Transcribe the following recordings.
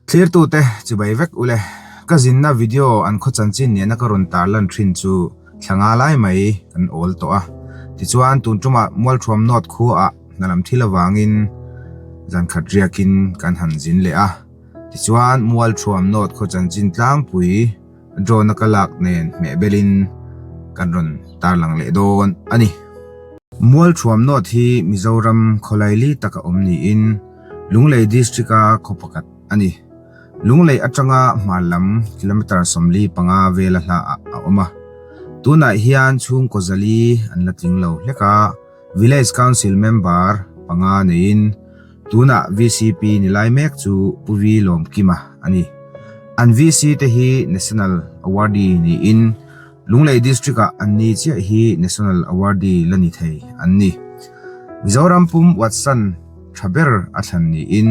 Thlirtute chibai vek ule. Ka zinna video an khaw chanchin nena ka rawn tarlan thin chu thla nga lai mai kan awl tawh a. Tichuan tun tumah Mualthuam North khuaah hna lam thil avangin zan khat riakin kan han zin leh a. Tichuan Mualthuam North khaw chanchin tlangpui drone a ka lak nen hmeh belin kan rawn tarlang leh dawn a ni. Mualthuam North hi Mizoram khawlaili taka awm niin Lunglei District-a khaw pakhat a ni. Lunglei atanga hmar lam kilometre 45 vela hla ah a awm a. Tunah hian chhungkaw zali an la tling lo hlek a, Village Council member panga neiin tunah VCP ni lai mek chu Pu Vi Lawmkima a ni. An VC te hi National Awardee niin Lunglei District-ah an ni chiah hi National Awardee la ni thei an ni. Mizoram pum Watson tha ber a thlan niin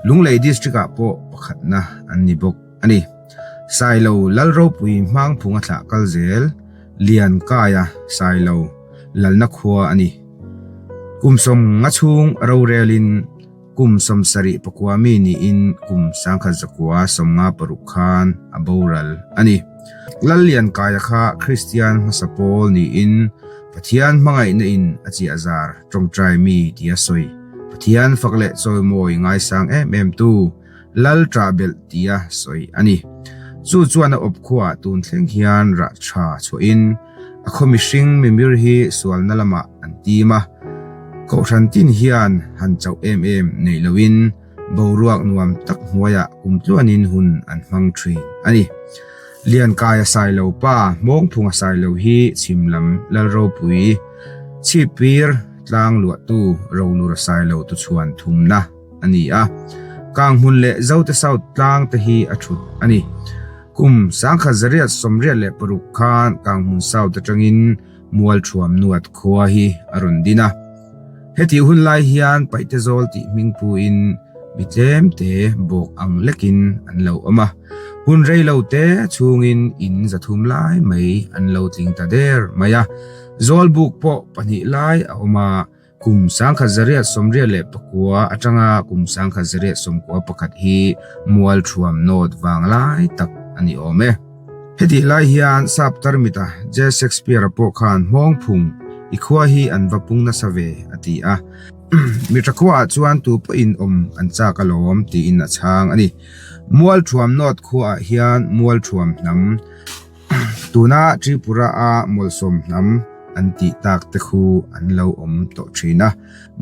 Lunglei District-ah pawh pakhatna an ni bawk a ni. Sailo Lalropui Hmangphunga thlah kal zel Liankaia Sailo lalna khua a ni. Kum 50 chhung rorelin Kum 74 mi niin kum 1956 khan a boral a ni. Lalliankaia kha Kristian hmasa pawl niin Pathian hmangaihna in a chiah zar tawngtai mi tia sawi, Pathian fak leh chawimawi ngaisang em em tu Lal ṭahbelh tia sawi a ni. Chu chuan a awp khuaah tun thleng hian rah ṭha chhuahin a khaw mihring mimir hi sualna lamah an tim a, kohhran tin hian han chauh em em neih loin boruak nuam tak hnuaiah kum tluanin hun an hmang ṭhin a ni. Liankaia Sailo pa Hmawngphunga Sailo hi chhim lam Lalropui Chhippir tlang luahtu Rolura Sailo tuchhuan thumna a ni a, Kanghmun leh Zote South tlang te hi a thut a ni. Kum 1986 khan Kanghmun South atangin Mualthuam Nuat khua hi a rawn din a. Hetih hun lai hian Paihte Zawl tih hming puin mi tlem te bawk ang lekin an lo awm a. Hun rei lo te chhungin in 300 lai mai an lo tling ta der mai a. Zawlbuk pawh pahnih lai a awm a. Kum 1989 atanga kum 1991 hi Mualthuam North vanglai tak a ni awm e. Hetih lai hian Sap tarmita J. Shakespeare-a pawh khan Hmawngphung i khua hi an va pung nasa ve a ti a. Mitra khuaah chuan tu pawhin awm an chak alawm tiin a chhang a ni. Mualthuam North khuaah hian Mualthuam hnam Tuna Tripura-a Mawlsawm hnam an tih tak te khu an lo awm tawh thin a,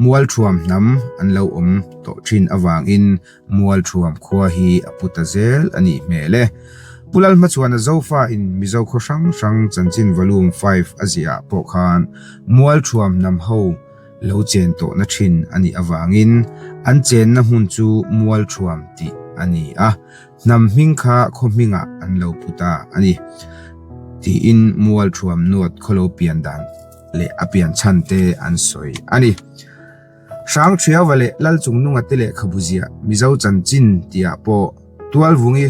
Mualthuam hnam an lo awm tawh thin avangin Mualthuam khua hi a pu ta zel a nih hmel e. Pu Lalhmachhuana Zofa in Mizo khaw hrang hrang chanchin volume 5 a ziah ah pawh khan Mualthuam hnam ho lo chen tawhna thin a nih avangin an chenna hmun chu Mualthuam tih a ni a. Hnam hming kha khaw hmingah an lo pu ta a ni, tiin Mualthuam Nuat khawlo pian dan leh a pian chhan te an sawi a ni. Hrangṭhiauva leh Lalchungnunga te lehkhabu ziah Mizo chanchin tihah pawh Tualvungi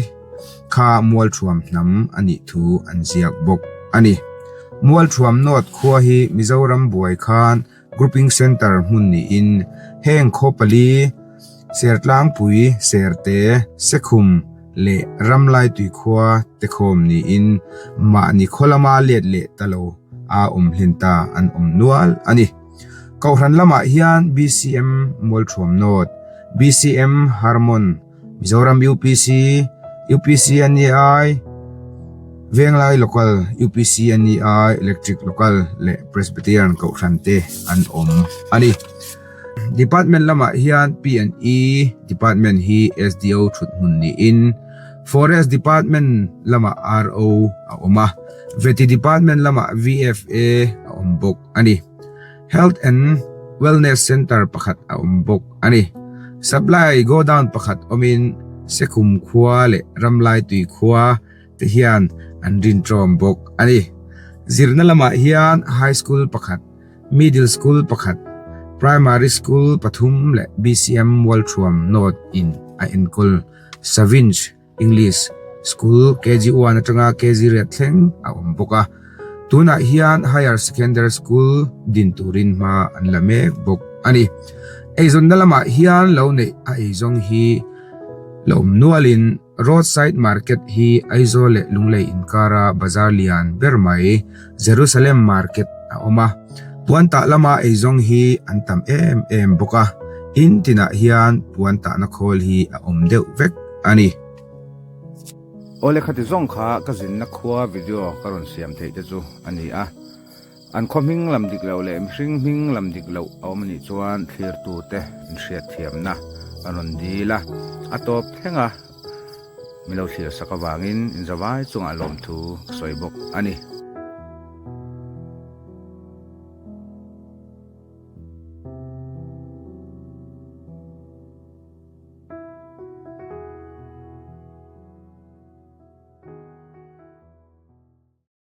kha Mualthuam hnam a nih thu an ziak bawk a ni. Mualthuam Nuat khua hi Mizoram buai khan Grouping Centre hmun niin heng khaw pali, Sertlangpui, Serte, Sekhum leh Ramlaitui khua te khawm niin mahni khaw lama let leh ta lo a awm hlen ta an awm nual a ni. Kohhran lamah hian BCM Mualthuam North, BCM Harmon, Mizoram UPC, UPC NEI, Venglai Local, UPC NEI, Electric Local leh Presbyterian Kohhran te an awm a ni. Department lamah hian P&E Department hi SDO thut hmun niin Forest Department lamah RO a awm a, Vety Department lamah VFA a awm bawk a ni. Health and Wellness Centre pakhat a awm bawk a ni. Supply Godown pakhat awmin Sekhum khua leh Ramlaitui khua te hian an rinṭawm bawk a ni. Zirna lamah hian High School pakhat, Middle School pakhat, Primary School pathum leh BCM Mualṭhuam North in a enkawl Savinch English School KG 1 atanga KG riat thleng a awm bawk a. Tunah hian Higher Secondary School din turin hma an la mek bawk a ni. Eizawnna lamah hian lo neih a eizawng hi la awm nualin Road side market hi Aizawl leh Lunglei inkara bazar lian ber mai Jerusalem market a awm a, puan tah lama eizawng hi an tam em em bawk a, in tinah hian puan tahna khawl hi a awm deuh vek a ni. Awle khati zawng kha ka zinna khua video ka rawn siam theih te chu a ni a. An khaw hming lam dik loh leh mihring hming lam dik loh a awm anih chuan thlirtute inhriatthiamna an rawn dil a, a tawp thleng a, mi lo thlir sak avangin inzavai chungah lawmthu ka sawi bawk a ni.